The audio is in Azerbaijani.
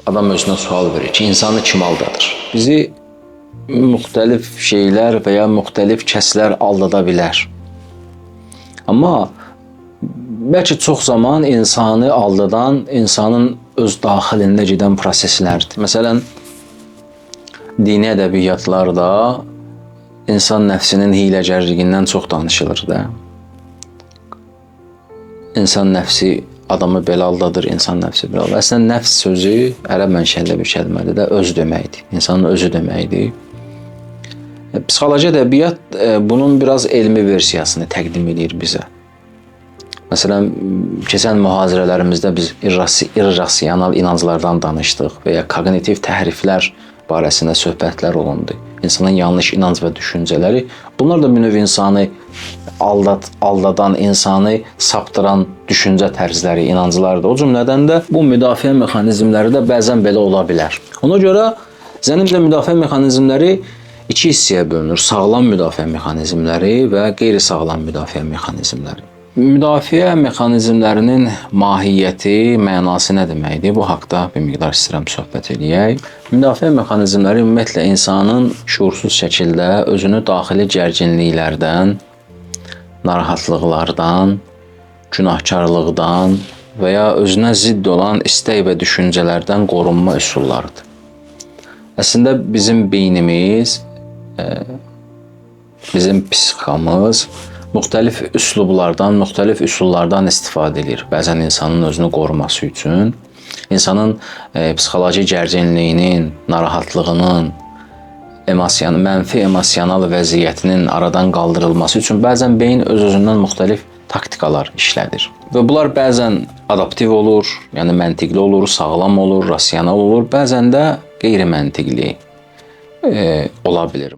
Adam özünə sual verir ki, insanı kim aldadır? Bizi müxtəlif şeylər və ya müxtəlif kəslər aldada bilər. Amma bəlkə çox zaman insanı aldadan insanın öz daxilində gedən proseslərdir. Məsələn, dini ədəbiyyatlarda insan nəfsinin hiyləgərliyindən çox danışılır da. İnsan nəfsi adamı belə aldadır, insan nəfsi belə aldadır. Əslində nəfs sözü ərəb mənşəli bir kəlmədir də, öz deməkdir. İnsanın özü deməkdir. Psixoloji ədəbiyyat bunun biraz elmi versiyasını təqdim edir bizə. Məsələn, keçən mühazirələrimizdə biz irrasional inanclardan danışdıq və ya koqnitiv təhriflər barəsində söhbətlər olundu. İnsanın yanlış inanc və düşüncələri, bunlar da bir növ insanı aldadan, insanı saptıran düşüncə tərzləri, inanclardır. O cümlədən də bu müdafiə mexanizmləri də bəzən belə ola bilər. Ona görə zənnimcə müdafiə mexanizmləri iki hissəyə bölünür. Sağlam müdafiə mexanizmləri və qeyri-sağlam müdafiə mexanizmləri. Müdafiə mexanizmlərinin mahiyyəti, mənası nə deməkdir? Bu haqda bir miqdar istəyirəm söhbət eləyək. Müdafiə mexanizmləri ümumiyyətlə insanın şüursuz şəkildə özünü daxili gərginliklərdən, narahatlıqlardan, günahkarlıqdan və ya özünə zidd olan istək və düşüncələrdən qorunma üsullarıdır. Əslində bizim beynimiz, bizim psixikamız müxtəlif üslublardan, müxtəlif üsullardan istifadə edir. Bəzən insanın özünü qoruması üçün, insanın psixoloji gərginliyinin, narahatlığının, mənfi emosional vəziyyətinin aradan qaldırılması üçün bəzən beyin öz-özündən müxtəlif taktikalar işlədir. Və bunlar bəzən adaptiv olur, yəni məntiqli olur, sağlam olur, rasional olur, bəzən də qeyri-məntiqli ola bilir.